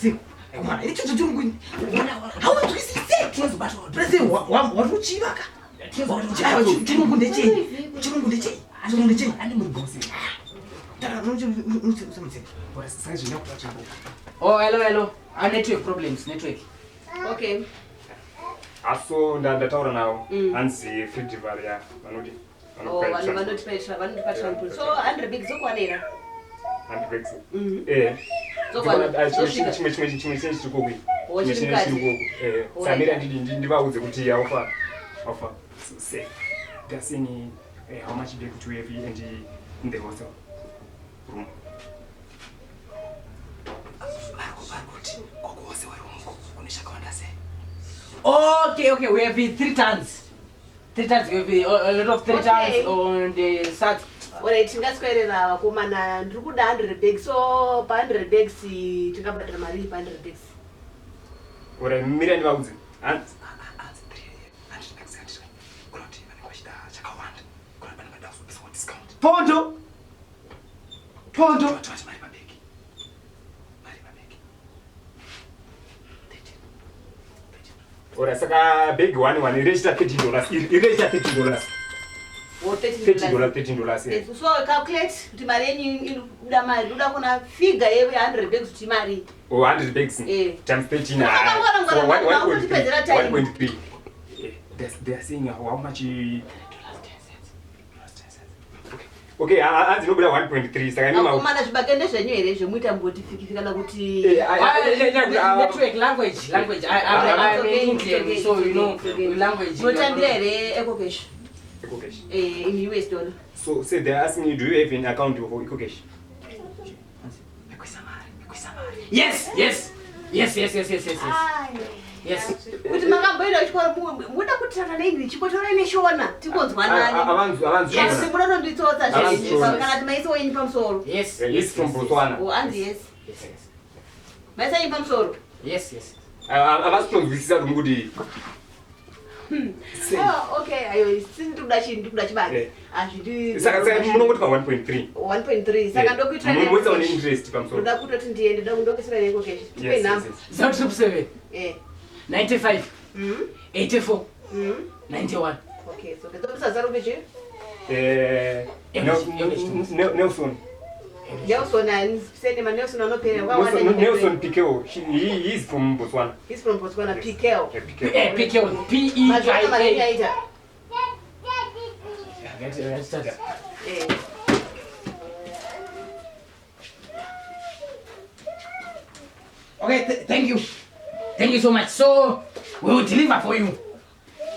Sei? Mwana, icho chirungu. Haunzwisise. President watochiva ka. Chirungu ndechei? Chirungu ndechei? Chirungu ndechei? Ane muri bosi. Tara, unomutseka. Bora saka zvina kuda tsvimbo. Oh, hello, hello. Ah, network problems, network. Okay. Aso ndataura navo. Hanzi free delivery ya vanoti. Oh, vanhu vanotipa vanotipa transport. So 100 bags dzokwanera. 100 bags. Eh. Dzokwana. Ah, chimwe Dzosvika. chimwe chimwe chimwe chimwe chiri koku. Oh, Chimwe chiri chimwe mukati. chiri koku. Eh. Alright. Samira ndidi ndivaudze kuti aufa. Aufa. Say. They are saying how much bag do you have in the hostel room? Vari kuti koko wose wari umuko kune chakawanda sei? Okay, we have 3 tons. 3 tons, we have a lot of 3 Okay. tons on the side. Alright, tingaswerera vakomana ndiri kuda 100 bags. So pa 100 bags tingabhadhara mari pa 100 bags. Ora mira ndivaudze. Hanzi Hanzi 300 bags handiti. Kunoti vanenge vachida chakawanda. Kunoti vanenge vachida kuzopiswa discount. Pondo. Pondo. Tovati mari pabhegi. Mari pabhegi. 13. 13. Ora saka bag 1 1 irechita $13. Irechita $13. Or $13. $13 $13. Eh. So calculate kuti mari yenyu inobuda mari. Ndoda kuona figure ye 100 bags kuti mari. Oh, 100 bags Eh. times 13. Saka ngwana, ngwana, So, ngwana, 1.3. unotipedzera time. 1.3. They are saying how much Dollars 10 cents. Okay. Okay, hanzi inobuda 1.3 saka imi Vakomana zvibage ndezvenyu here zvemuita mbotifikifika kana kuti Eh, Network, language, language. I'm It's okay, Indian, it's okay, so you know, it's okay. language. Munotambira here EcoCash EcoCash. in US dollar? So say they are asking you, do you have an account for EcoCash? Ekuisa mari, ekuisa mari. Yes, yes. Yes, yes, yes, yes, yes, yes. Yes. Kuti makamboenda kuchikoro muda kutirana neEnglish chikotorai neshona tikonzwanani. Avanzi avanzi. Yes, muda kutonditsotsa Avanzi zvenyu Shona. kana kuti maisa wenyu pamusoro. Yes. He's Yes, from yes, Botswana. Oh, hanzi yes. Yes, yes. Maisa yenyu pamusoro. Yes, yes. Havasi kutonzwisisa kuti kuti Say. Oh, okay, ayo sisi ndikuda chii ndikuda chibage. Eh. Hazvidi. Saka saka munongoti pa 1.3. 1.3 saka ndokuitira Munoisa une interest pamusoro. ndoda kutoti ndiende ndoda ndokuisira neEcoCash. Tipe Yes, yes, number. yes. 0777 Eh. 95 84 91. Okay, so topisa zaro kuti chii? Eh, English, English. Nelson. Nelson and send him Nelson anopera. Nelson Pikeo. He is from Botswana. He's from Botswana, Yes. Pikeo. Eh, Pikeo. Eh, PK, P E Mazvona K mari A. aita. Yeah, Eh. Okay, thank you. Thank you so much. So, we will deliver for you.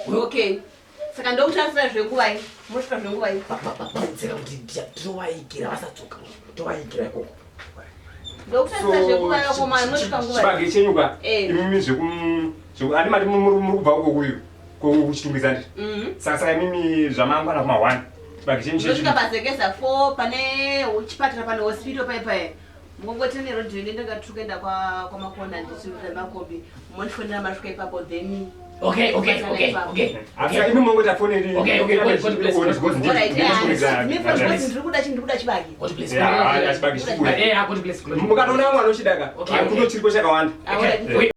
Okay. Saka ndokutarisira zvenguvai? Mosvika zvenguvai? Vaudze kuti tovaigira vasadzoka. Tovaigira ikoko. Ndokutarisira zvenguvai vakomana mosvika nguvai? Chibage chenyu ka Eh. imimi zveku andi mati muri kubva uko kuyu kuchitungwiza ndi. Saka saka imimi zvamangwana kuma 1. Chibage chenyu Ndosvika chechi. pazengeza 4 pane chipatara pane hospital paipai. Mungongoti nerodhi ndinenge tiri kuenda kwamakona ndichiruta makombi. Mondifonera masvika ipapo then Okay, okay, okay, okay. Saka imi munongoti afoneri. Okay, okay, God bless, God bless. Alright, yeah. Ndiri kuda chii ndiri kuda chibage. God bless. Yeah, chibage chikuya. Eh, God bless. God bless. Mukatoona vamwe vanochidaka. Okay, okay. Kuno chiriko chakawanda. Alright. We-